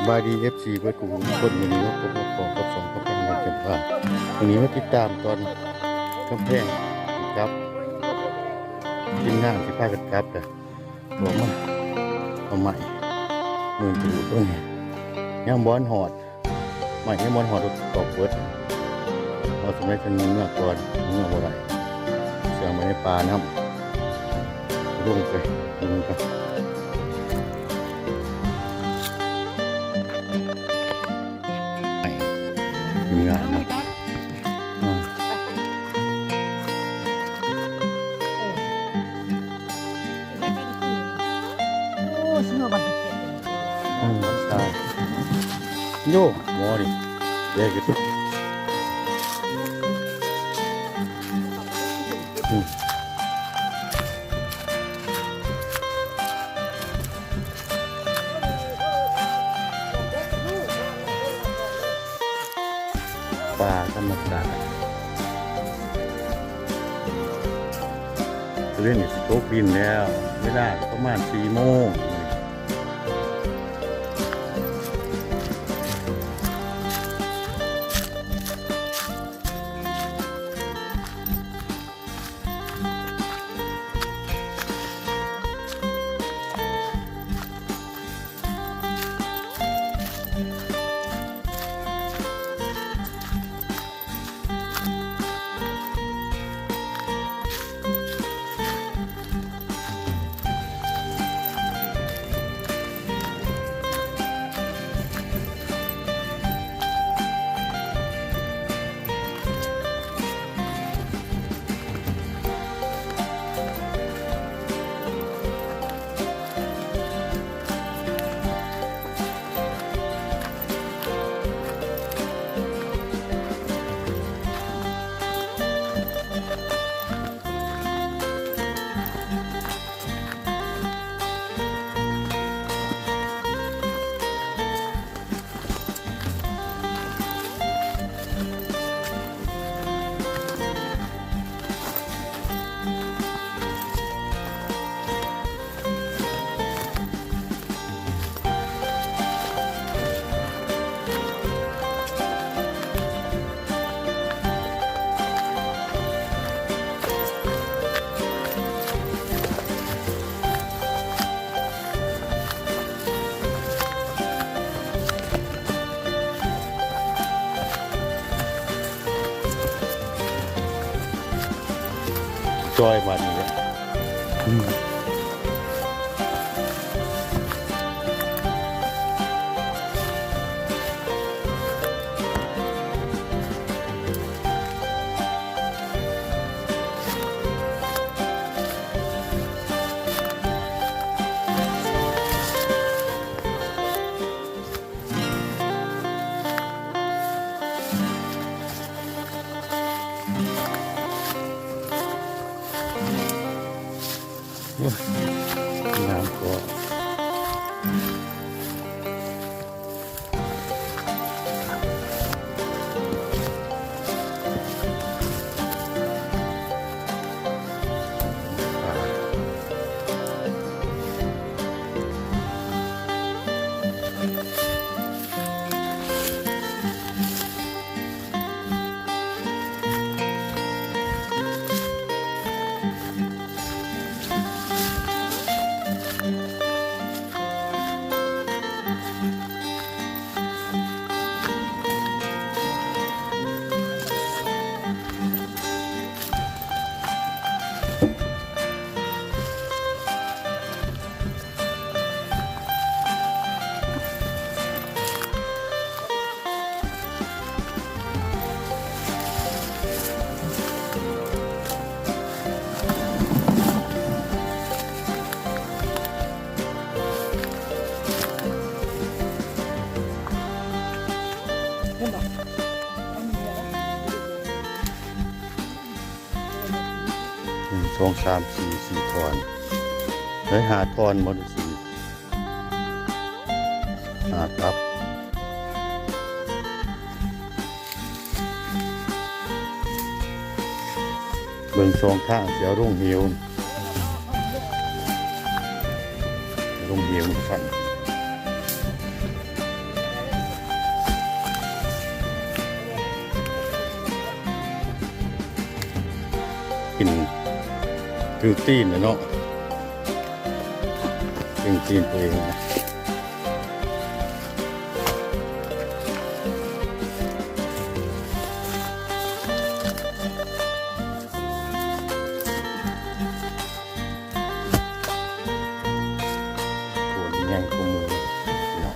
ສະບາຍດີ ເອັຟຊີ ເບິດທຸກຄົນ ມື້ນີ້ມາພົບມາພໍ້ກັບຊ່ອງກຳແພງເມືອງຈຳພາ ມື້ນີ້ມາຕິດຕາມຕອນກຳແພງກັບທີມງານຊິພາກັນກັບ ອອກມາເອົາໄມ້ ມື້ນີ້ເບິ່ງ ຍັງບໍ່ທັນຮອດ ໄມ້ຍັງບໍ່ຮອດດອກເບີດ ເອົາສຳເລັດເປັນເມືອກ່ອນ ເມືອບໍ່ໄດ້ ເຊື່ອງໄວ້ໃນປ່ານຳ ລົງໄປ ລົງໄປ ໄມ້ ເມືອນຳ ອືມ ໂອ້ ຊິເມືອບັດນີ້ ອືມ ຕາຍ ໂຍ ໝໍນີ້ ແລກຢູ່ ອືມ ປ່າທຳມະຊາດ ຕາເວັນນີ້ຊິຕົກດິນແລ້ວ ເວລາປະມານສີ່ໂມງ. ຈ່ອຍບາດນີ້ແຫຼະ ອືມ. ໂອ້ຍ ງາມກວ່າ ໜຶ່ງ ສອງ ສາມ ສີ່ ສີ່ທ່ອນ ເຮີ້ຍ ຫ້າທ່ອນບໍ່ ຫຼື ສີ່ ຫ້າກັບ ເບິ່ງຊ່ອງທາງ ຊິເອົາລົງເຫວ ລົງເຫວຊັ້ນ. ຖືກຕີນເນາະ ຖືກຕີນຕົວເອງນະ. ໂອ້ ໃຫຍ່ກວ່າໝູ່ພີ່ນ້ອງ.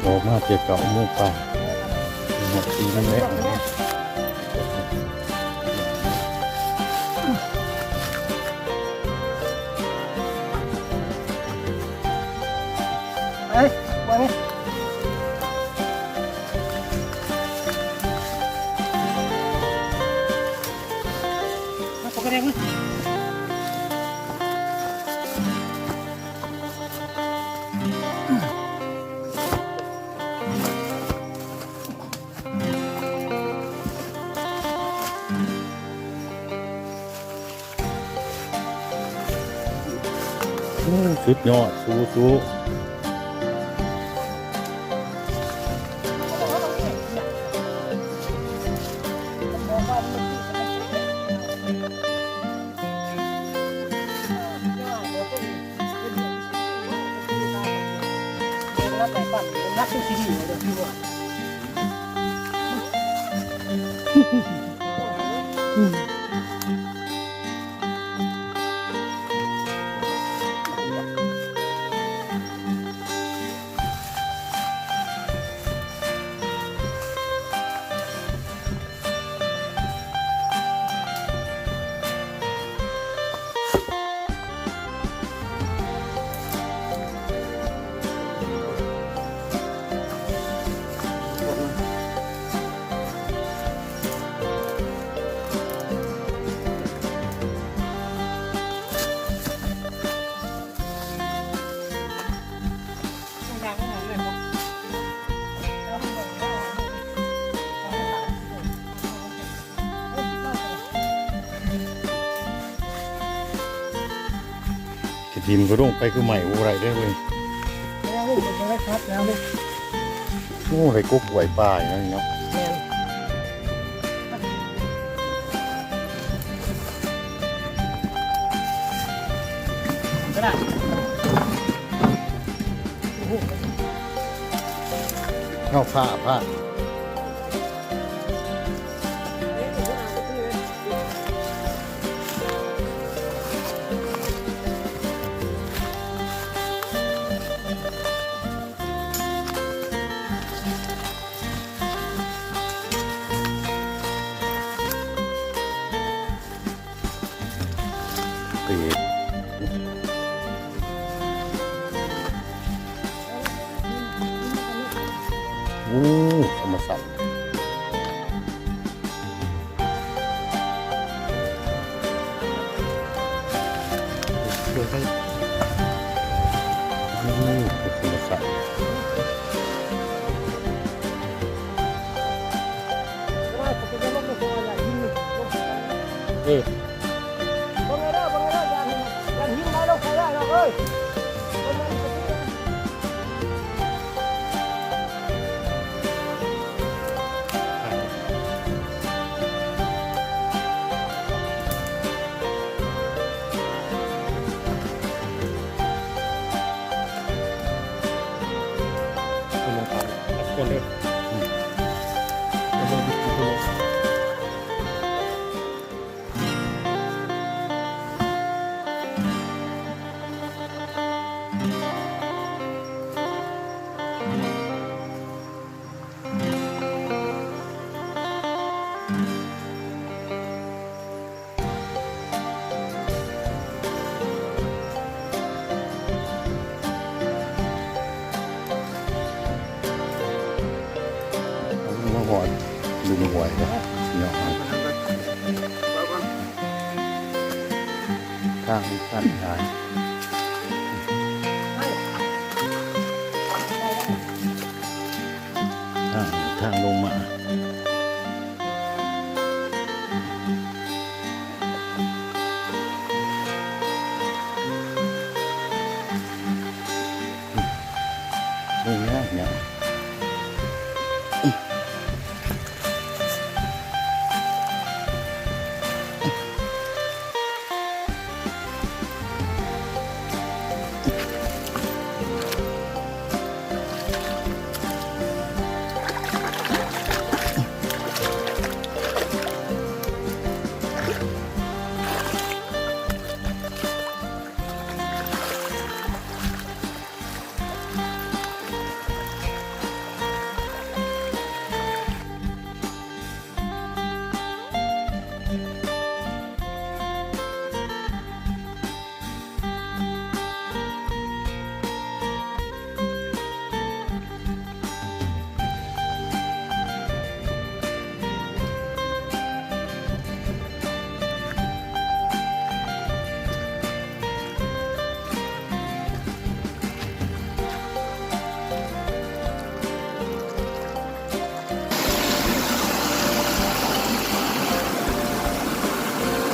ອອກມາແຕ່ເກົ້າໂມງປາຍ ຮອດສີ່ໂມງແລງ. ໄປ ໄປ ມາ ປົກກະແດງມາ. ໂອ້ ສຸດຍອດ ສູ້ໆ. ກະດິນກໍລົງໄປຄືໃໝ່ບໍ່ໄດ້ເດ້ເວີຍ. ໂອ້ ໄດ້ກົບກ້ວຍປ່າອີກແລ້ວເນາະ. ແມ່ນ. ເອົາ ພ້າ ພ້າ. ໂອ້ ທຳມະຊາດ. ເອີ. ຄົນເດີ ຄົນເດີ. ໄປແລ້ວພີ່ນ້ອງເອີຍ ທາງມັນຊັນຫຼາຍ ທາງ ທາງລົງມາ ໂອ້ຍ ຍາກ ຍາກ.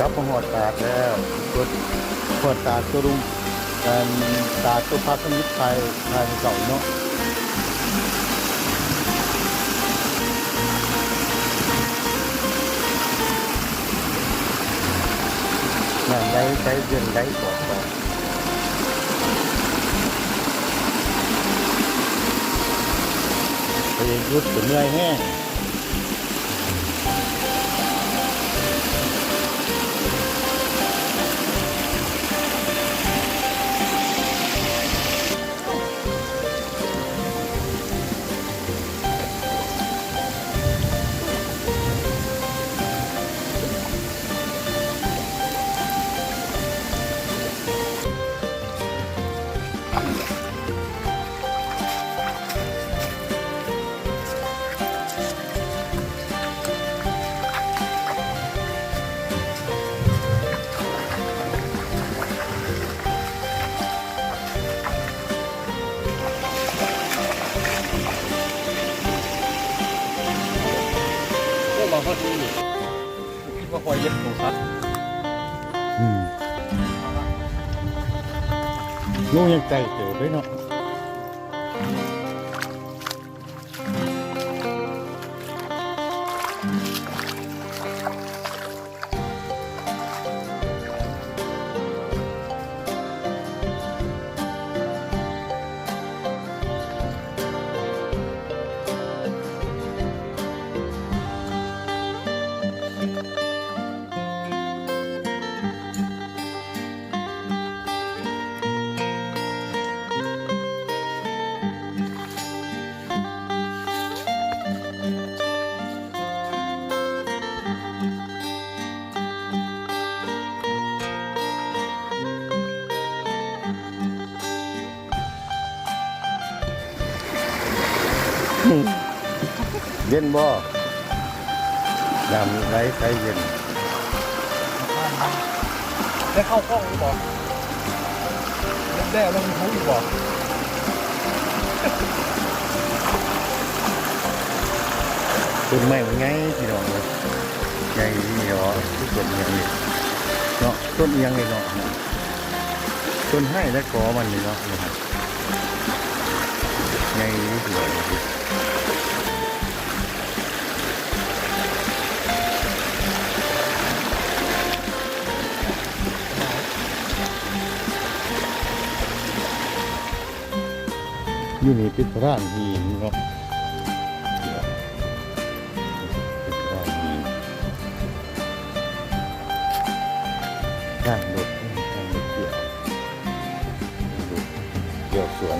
ກັບມາຮອດຕາດແລ້ວ ຮອດຕາດໂຕລຸງ ອັນຕາດໂຕພາສະມິດ ຖ່າຍ ຖ່າຍໃຫ້ເຈົ້າເນາະ. ນ້ຳໄຫຼໃສເຢັນໄຫຼກອດກັນ ໄປຢຸດກໍເມື່ອຍແຮງ. ໂອ້ ມາຮອດນີ້ນີ້ ຄິດວ່າຂ້ອຍເຮັດໂທລະສັບ ອືມ ລົງຍັງໄກເຕີບເດ້ເນາະ. ເຢັນບໍ່? ນ້ຳໄຫຼໃສເຢັນ. ໄດ້ເຂົ້າກ້ອງຢູ່ບໍ່? ເຮັດແລ້ວມັນຮູ້ຢູ່ບໍ່? ຕົ້ນໄມ້ມັນໃຫຍ່ພີ່ນ້ອງເອີຍ ໃຫຍ່ອີ່ຫຼີດອກ ຄືຕົ້ນຫຍັງນີ້ເນາະ ຕົ້ນອີ່ຫຍັງນີ້ເນາະ ຕົ້ນໄຮແລະກໍມັນນີ້ເນາະ ໃຫຍ່ອີ່ຫຼີດອກ. ຢູ່ນີ້ເປັນພະລານຫີນເນາະ ເປັນພະລານຫີນ ທາງລົດ ທາງລົດທ່ຽວ ລົດທ່ຽວສວນ.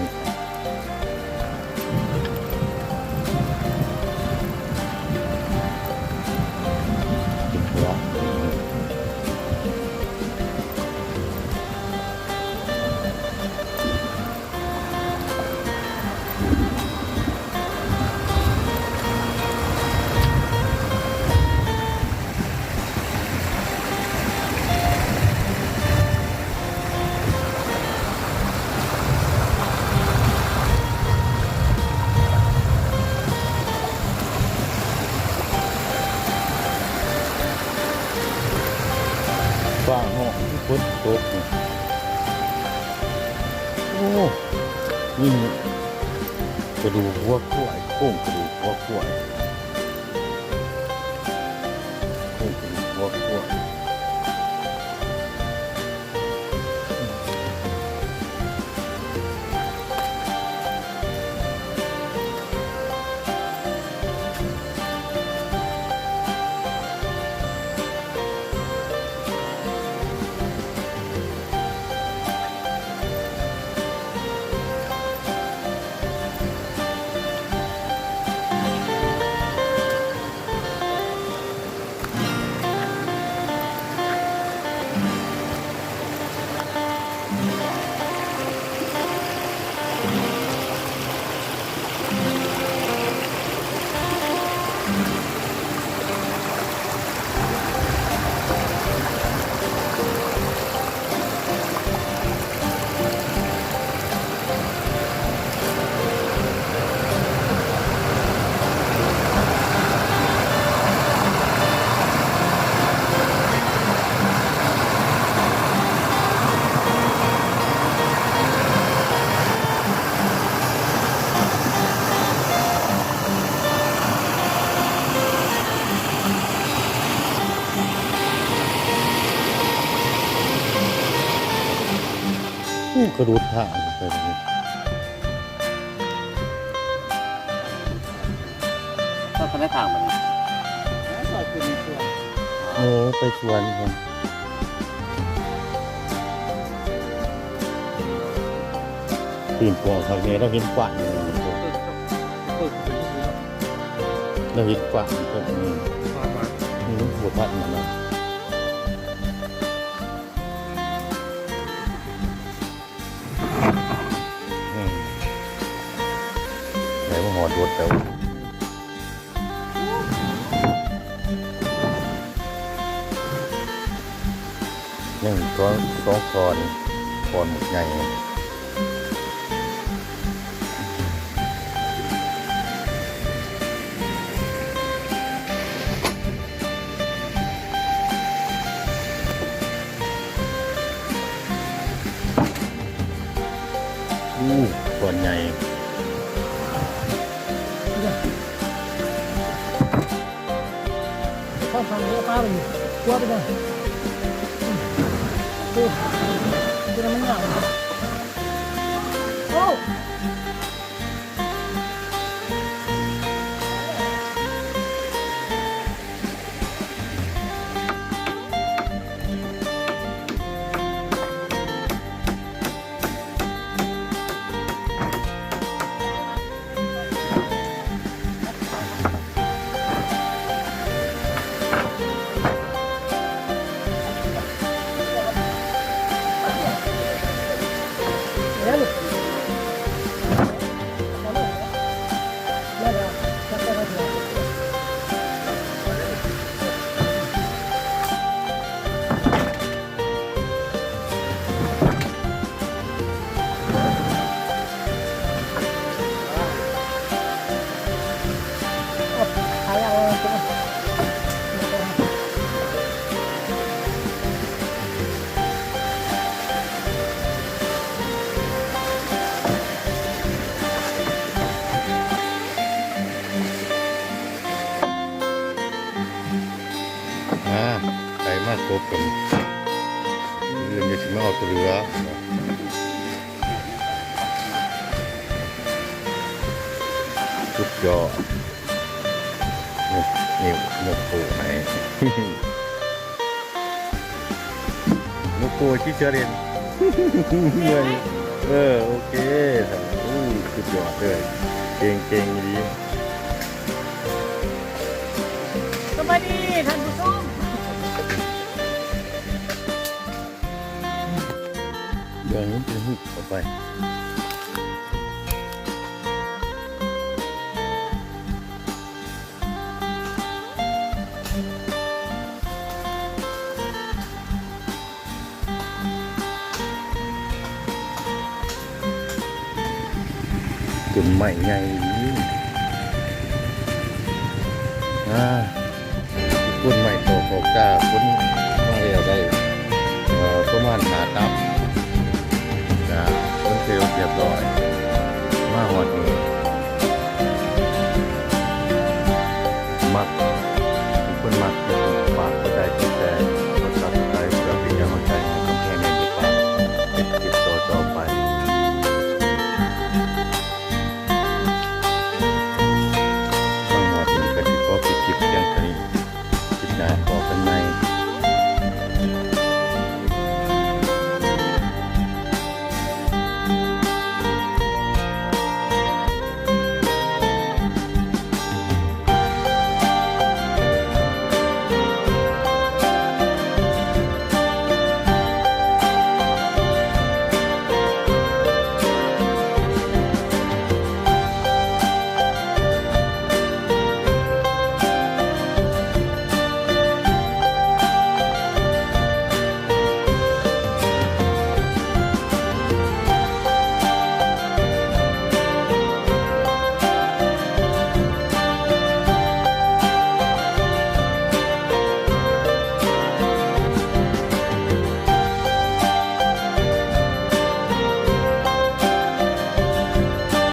ໂ ຟ້າຮ້ອງ ຝົນຕົກ. ໂອ້ ນີ້ກະດູກຫົວຄວາຍ ໂຄງກະດູກຫົວຄວາຍ ໂຄງກະດູກຫົວຄວາຍ. ອູ້ ກະໂດດຖ້າໄປ. ຊອດໄປໃນທາງບັດນີ້ ຊອດຂຶ້ນໃນສວນ. ໂອ້ ໄປສວນພຸ້ນ. ປີນກອງຄັກແນ່ ລາວເຫັນກວ້າງແນ່ ເປີດ ເປີດຂຶ້ນໄປນີ້ເນາະ ລາວເຫັນກວ້າງເພິ່ນ ນີ້ ນີ້ມັນບໍ່ທັນນະ. ອືມ ໄດ້ມາຮອດລົດແລ້ວ ຍັງອີກສອງ ສອງທ່ອນ ທ່ອນບັກໃຫຍ່. ອູ້ ກ້ອນໃຫຍ່. ໂອ້ ອາ ໄປມາຄົບກັນ ມື້ອື່ນຈະຊິມາເອົາຕົວເຫຼືອ. ສຸດຍອດ ຍົກ ຍກໂປ້ໃຫ້ ຍົກໂປ້ຊິເສືອເດັ່ນ. ເອີ ໂອເຄ ໂອ້ ສຸດຍອດເລີຍ ເກັ່ງໆ ອີ່ຫຼີ. ສະບາຍດີທ່ານຜູ້ຊົມ ເບິ່ງມັນເປັນຫຶບເຂົ້າໄປ. ຕົ້ນໄມ້ໃຫຍ່ ອາ ຕົ້ນໄມ້ຕໍ່ຂອບກາ ຝົນມາແລ້ວໄດ້. ໜ້າຕັບ ກະເບິ່ງເຊວຮຽບຮ້ອຍ ມາຮອດນີ້